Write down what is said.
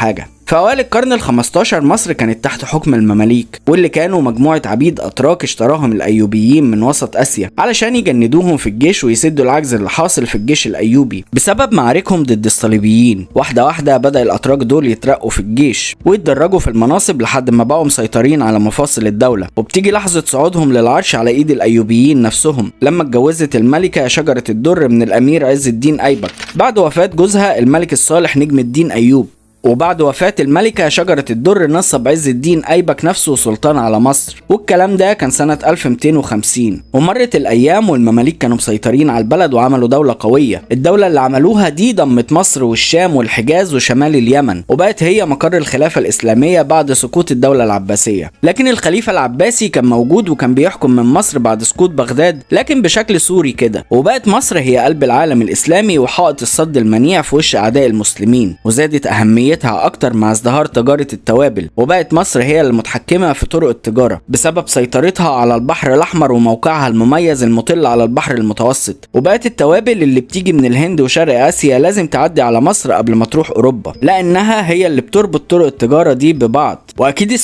حاجة. في أوائل القرن ال15 مصر كانت تحت حكم المماليك، واللي كانوا مجموعة عبيد أتراك اشتراهم الأيوبيين من وسط آسيا علشان يجندوهم في الجيش ويسدوا العجز اللي حاصل في الجيش الأيوبي بسبب معاركهم ضد الصليبيين. واحدة واحدة بدأ الأتراك دول يترقوا في الجيش ويتدرجوا في المناصب لحد ما بقوا مسيطرين على مفاصل الدولة. وبتيجي لحظة صعودهم للعرش على إيد الأيوبيين نفسهم لما اتجوزت الملكة شجرة الدر من الأمير عز الدين أيبك بعد وفاة جوزها الملك الصالح نجم الدين أيوب. وبعد وفاة الملكة شجرة الدر نصب عز الدين أيبك نفسه سلطان على مصر، والكلام ده كان سنة 1250. ومرت الأيام والمماليك كانوا مسيطرين على البلد وعملوا دولة قوية. الدولة اللي عملوها دي ضمت مصر والشام والحجاز وشمال اليمن، وبقت هي مقر الخلافة الإسلامية بعد سقوط الدولة العباسية. لكن الخليفة العباسي كان موجود وكان بيحكم من مصر بعد سقوط بغداد، لكن بشكل سوري كده. وبقت مصر هي قلب العالم الإسلامي وحائط الصد المنيع في وش أعداء المسلمين، وزادت أهميتها اكتر مع ازدهار تجارة التوابل. وبقت مصر هي المتحكمة في طرق التجارة بسبب سيطرتها على البحر الاحمر وموقعها المميز المطل على البحر المتوسط. وبقت التوابل اللي بتيجي من الهند وشرق اسيا لازم تعدي على مصر قبل ما تروح اوروبا، لانها هي اللي بتربط طرق التجارة دي ببعض. واكيد السؤال